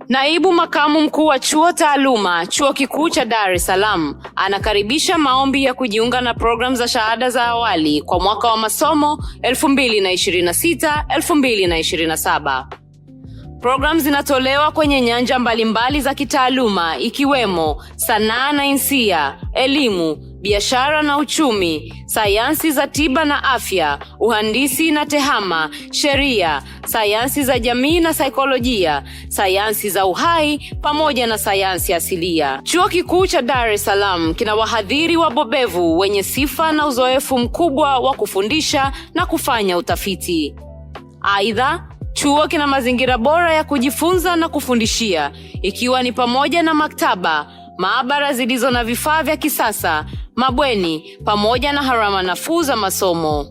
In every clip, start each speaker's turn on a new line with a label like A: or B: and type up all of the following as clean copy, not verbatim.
A: Naibu Makamu Mkuu wa Chuo Taaluma, Chuo Kikuu cha Dar es Salaam, anakaribisha maombi ya kujiunga na programu za shahada za awali kwa mwaka wa masomo 2026 2027. Programu zinatolewa kwenye nyanja mbalimbali za kitaaluma ikiwemo sanaa na insia, elimu, biashara na uchumi, sayansi za tiba na afya, uhandisi na tehama, sheria, sayansi za jamii na saikolojia, sayansi za uhai pamoja na sayansi asilia. Chuo Kikuu cha Dar es Salaam kina wahadhiri wabobevu wenye sifa na uzoefu mkubwa wa kufundisha na kufanya utafiti. Aidha, chuo kina mazingira bora ya kujifunza na kufundishia ikiwa ni pamoja na maktaba, maabara zilizo na vifaa vya kisasa, mabweni pamoja na gharama nafuu za masomo.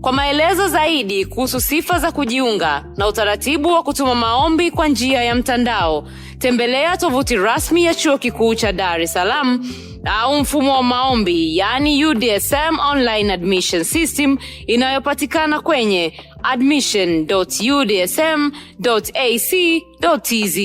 A: Kwa maelezo zaidi kuhusu sifa za kujiunga na utaratibu wa kutuma maombi kwa njia ya mtandao, tembelea tovuti rasmi ya Chuo Kikuu cha Dar es Salaam au mfumo wa maombi yaani UDSM Online Admission System inayopatikana kwenye admission.udsm.ac.tz.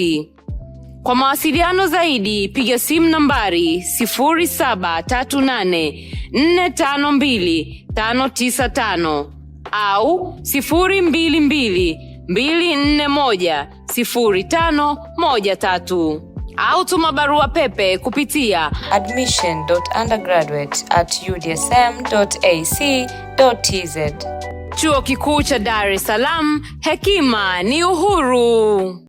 A: Kwa mawasiliano zaidi piga simu nambari 0738452595 au 022 241 0513 au tuma barua pepe kupitia
B: admission.undergraduate@udsm.ac.tz.
A: Chuo Kikuu cha Dar es Salaam, hekima ni uhuru.